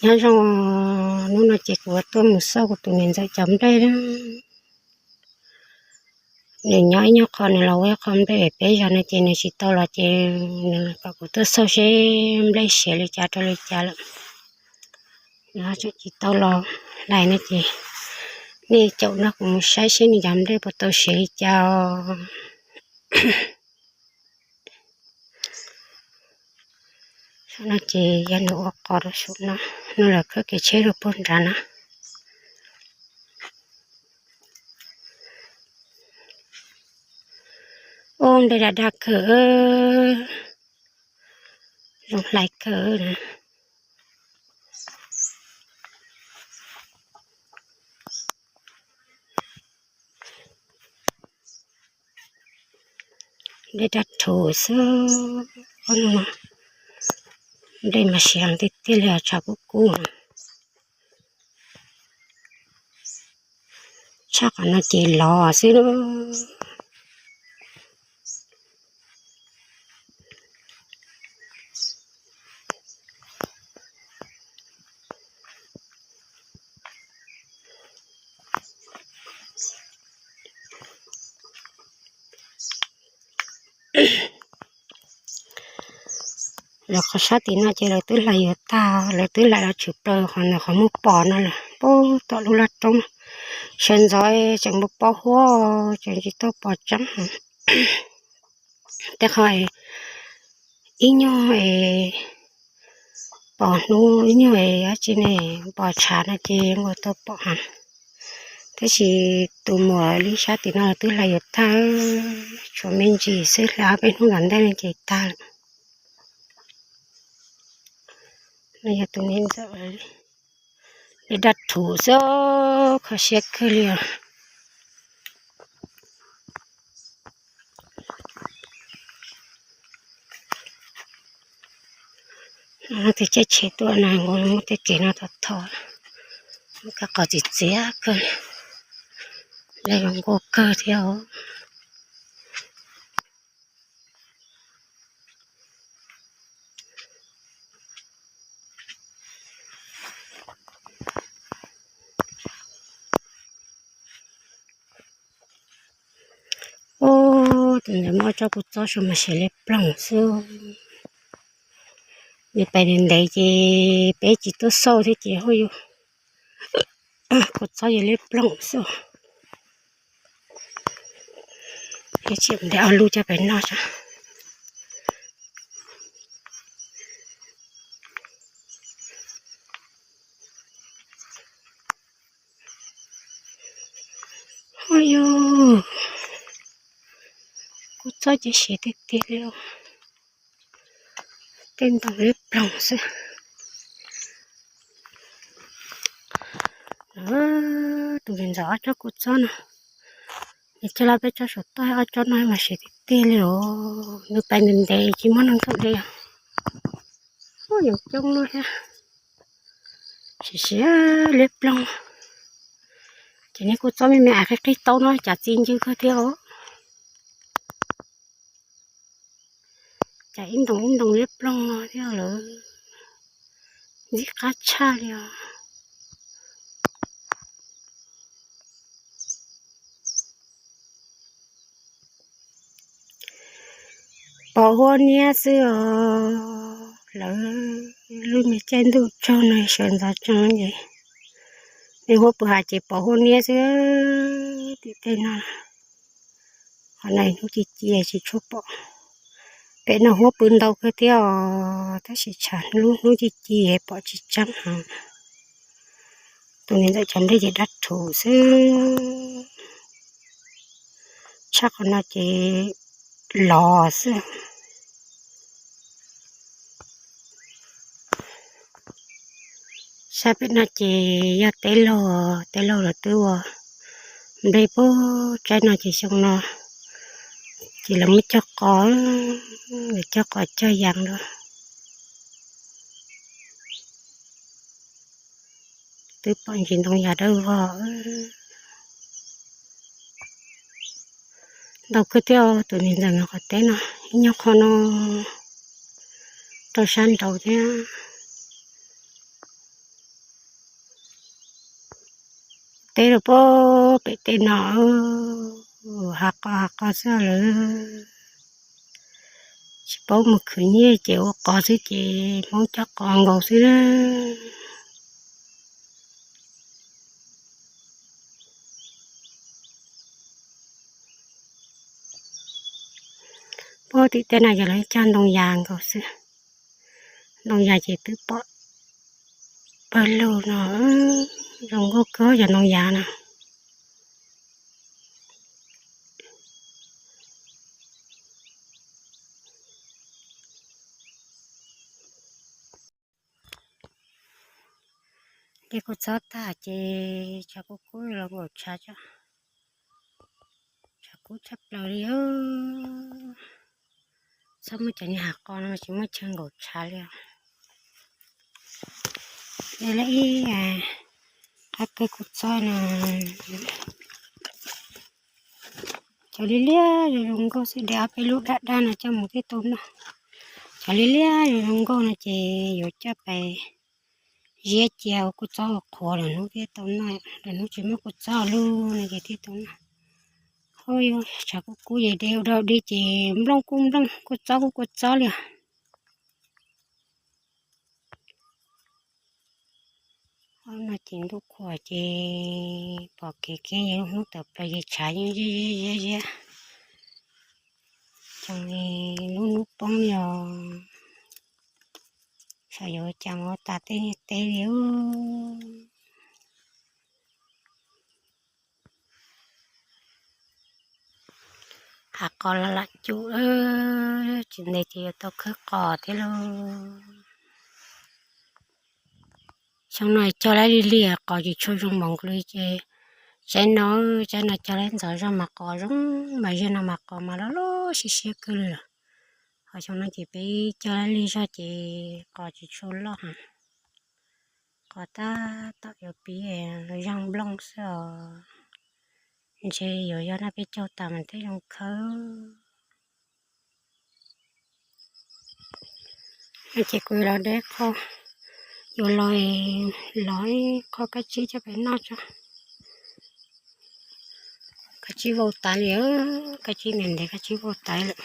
Nyob zoo, hnub no ces kuv tuaj mus xauj kuv tus niam ntxawm cov nplej na. Nws nyob ib nyuag qho, nws los ua ib qho nplej pem peb zos no ces nws tsis tau los ces nws kom kuv tuaj xauj seb nplej siav li cas rau li cas lawm. Nws tseem tsis tau los lawm no ces nej caum nrog kuv mus saib seb nws cov nplej puas tau siav li cas os. Saum no ces yog nws ua qos rau saum no, no lawv khawb kev tsheb rau puag nrad na. Ub, nplej daj daj kawg, zoo hlais kawg na. Nplej daj rhuv xwb, nplej mas siav tiag tiag li, tshav kub kub. Tshaj qhov no ces lov xwb. Lawv qhov sab tim no ces lawv twb hlais yuav tag, lawv twb hlais los tshwm plaws qhov ntawm qhov muag pom no lawm, puag tom lub laj roob. Sawv ntxov tseem npau pos huab, tseem tsis tau pom tseeb. Tej qho ib nyuag pom hnub, ib nyuag dab tsi ne, pom tshav no ces nkaus tau pom heev. Tab sis tus muam li sab tim no twb hlais yuav tag, tshuav me ntsis xwb, hlais ob peb hnub tom ntej no ces tag lawm. No yog tus me ntxawm, nplej daj rhuv xwb, kho siab kawg li os. Tus caij tsheb tuaj no muaj tej kev no tau thom, muaj kab qos txiv txiav kawg, lawv zoo nkauj kawg thiab os. Ub, tus ntawd muaj tsob kua txob su mas siav liab ploog xwb. Nws pais ntev ntev ces peb tsis tuaj xauj thiab ces ho yog kua txob yog liab ploog xwb. Ib tsam ntev ob lub coj pais noj tso. Ho yog kua txob ces siav tiag tiag li os. Tej ntoo liab ploog xwb. Tus niam ntxawm ob tsob kua txob no, nws coj los peb tsob saum toj, ob tsob no mas siav tiag tiag li os. Nws pais ntev ntev tsis muaj neeg tuaj de os. Ub, yoov coob no thiab. Siav siav liab ploog. Ces niag kua txob me me es qig qig taub no cas txi ncw kawg thiab os. Cas ib ntoo ib ntoo liab ploog no thiab lawm, ntxim qab tshaj li os. Pom huab niab xwb os, lawv lub me caij ntuj tsaug no sawv ntxov tsees ces, me huab pw hav ces pom huab niab xwb. Tim tej no, qhov no hnub ci ci tsis tshua pom. Pem no huab pw ntau kawg thiab os, tab sis tshav lub hnub ci ci pom tsis tseeb heev. Tus niam ntxawm cov nplej ces dab rhuv xwb. Tshaj qhov no ces lov xwb. Sab pem no ces yog teb laug, teb laug lawv twb ua nplej puag tsaib no ces xyoo no ces lawv muab cog qos, lawv cog qos cog yas lawm. Twb pom ntsis ntoo yas dawb vog ntau kawg thiab. Tus niam ntxawm nkawd qhov teb no ib nyuag qho no rau sab nraud thiab. teb rau pem tej no, hav qos hav qos xwb lawm. Tsis paub mus khwv nyiaj ces ua qos xwb ces Hmoob coj qos nkaus xwb na. Puag tim tej no yog lawv cog ntoo yas nkaus xwb. Ntoo yas ces twb pom pawg lug no, zoo nkauj kawg cov ntoo yas no. De kua txob tag ces tshav kub kub los nkaum tshav tso. Tshav kub tshaj plaws li. Txhob muaj cov niag hav qos no tsis muaj chaw nkaum tshav li. De lawm ib qab kawg kua txob no. Cov liab liab zoo zoo nkauj xwb, de ob peb lub daj daj no coj mus thiaj tau noj. Cov liab liab zoo zoo nkauj no ces yuav coj pais ziab cia ua kua txob ua qhuav lwm hnub thiaj tau noj, lwm hnub tsis muaj kua txob luaj no ces thiaj tau noj. Ho yuav tshav kub kub ces de ua dog dig ces nplooj kuj nplooj, kua txob kuj kua txob li. Ob no ces ntuj qhuav ces pom kev kiag, yog lub hnub tawm plaws ces tshav yeej ziab ziab ziab. Xyoo li lub hnub poob li os, xyov yuav ua cas mus ua tas tej niag teb li. Hav qos los lam cum, tsis ntev ces yuav tau khawb qos thiab lauj. Xyoo no cog lab lig lig qos tsis tshua zoo npaum nkaus li ces tsaib no, tsaib no cog lab ntxov zog mas qos zoo, mas zaum no mas qos mas loj loj siab siab kawg li lawm. Ho xyoo no ces peb cog lab lig zog ces qos tsis tshua loj heev. Qos tab tom yuav pib zaj nplooj xwb os. Ntshe yuav yog no peb caug tas mas thiaj zoo khawb. Ces kuv yuav los de qho, yuav los, los ib qho kab tsib coj peb noj tso. Kab tsib vau tas li, kab tsib ntev ntev kab tsib vau tas lawm.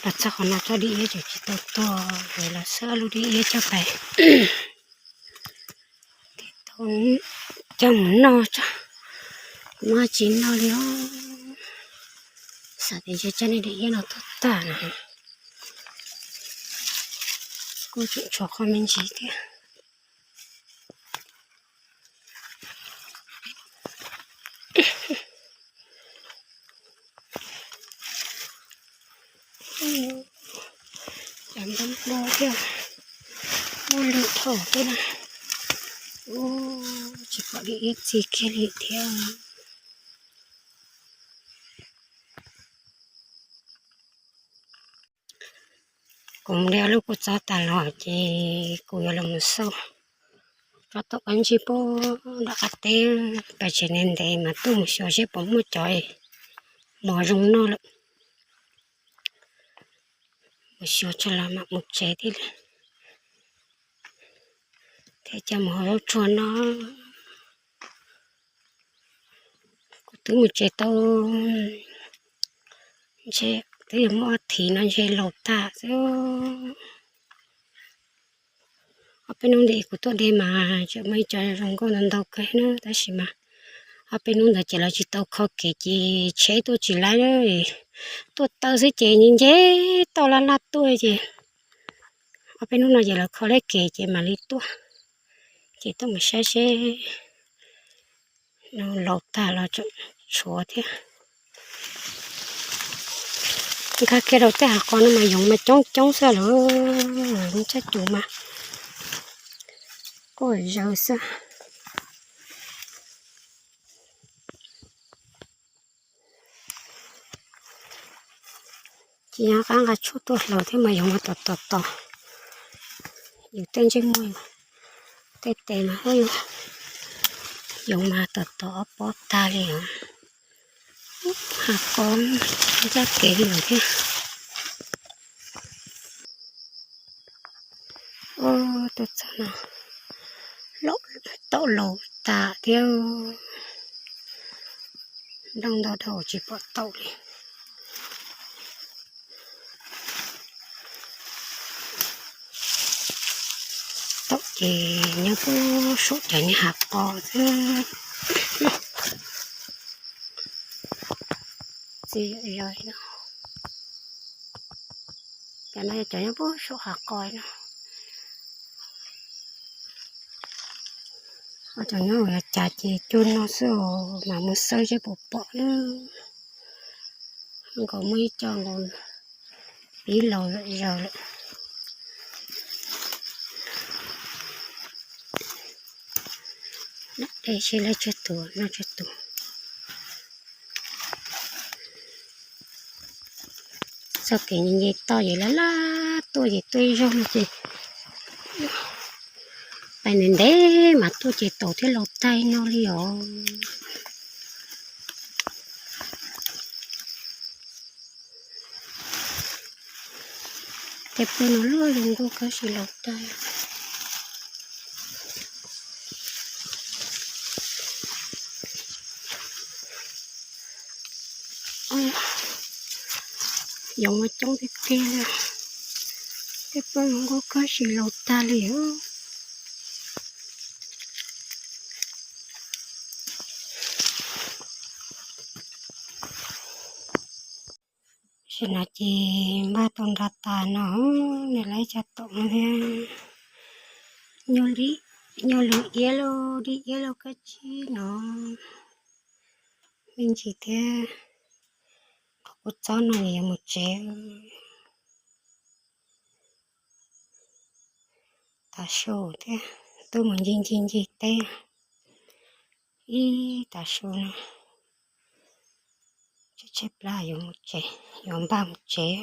Los txog qhov no tsob dib iab tseem tsis tau tuag, yuav los xawb lub dib iab coj pais, coj mus noj tso. Kuv muab tsis noj li os. Xav tias ntshe coj nej dib iab no tuag tag no, kuj tseem tshuav qhov me ntsis thiab. Cov nplooj nplooj thiab, muaj lwm thaum thiab na. Ub, tsis pom dib iab txi kiag li thiab. Kuv mus de ob lub kua txob tas los ces kuv yuav los mus xauj tsob tau qab ntsig puag nram qab teb, pais tsev ntev ntev mas tuaj mus xyuas seb puas muaj cov mos zoo noj lawm. Mus xyuas tso los mam mus tsev thiab li, thiab coj mus hau zaub tsuag noj. Kuv twb mus tsev tau ntshe twb yuav muaj ob thiv no ntshe laus tag xwb. Ob peb hnub ntawd kuv tuaj de mas tseem muaj ib co zoo nkauj ntau ntau kawg na, tab sis mas ob peb hnub ntawd ces lawv tsis tau kho kev ces tsheb tuaj tsis laib, tuaj taw xwb ces nce nce toj laj laj tuaj ces ob peb hnub no ces lawv kho laib kev ces mam li tuaj. Ces tuaj mus saib seb no laus tag los tseem tshuav thiab. Nkag kiag rau tej hav qos no mas yoov mas coob coob xwb lawm, tshaj cum mas quaj zaws xwb. Ces nqa qab nqa tshuaj tuaj hlawv thiab mas yoov mas tom tom tom. Yus tej ntsej muag, tej tes mas ub, yoov mas tom tom ob pob tag li os. Hav qos ncaj kev li lawm thiab. Ub, tuaj txog no, taum laus tas thiab. Nroj ntau dhau tsis pom taum li. Taum ces nyob puag saum cov niag hav qos xwb. Txiv yam yog no, cov no yog cov nyob puag saum hav qos no. Cov nyob ua cas ces cuag no xwb os, mas mus xawb seb puas pom na. Nkaus muaj ib co nkaus pib laus zom zaws lawm. Dej sib laib tsawg tus noj tsawg tus. Txoj kev nce nce toj ces laj laj tuaj ces tuaj ib zaug no ces pais ntev ntev mas tuaj ces taum thiaj laus tag no li os. Tej pawg no luaj zoo nkauj kab si laus tag. Yoov mas coob tiag tiag li. Tej pawg zoo nkauj kab si laus tag li os. Sim no ces npaj tau nra tas no, nws lawv cov taum no thiab. Nyuaj lwm iab lauj, dib iab lauj kab tsib no. Me ntsis thiab, qhov kuv txob no yuav mus tsev. Tav su thiab, tuaj mus ncig ncig ncig teb ib tav su no, tshaib tshaib plab yuav mus tsev, yuav npaj mus tsev.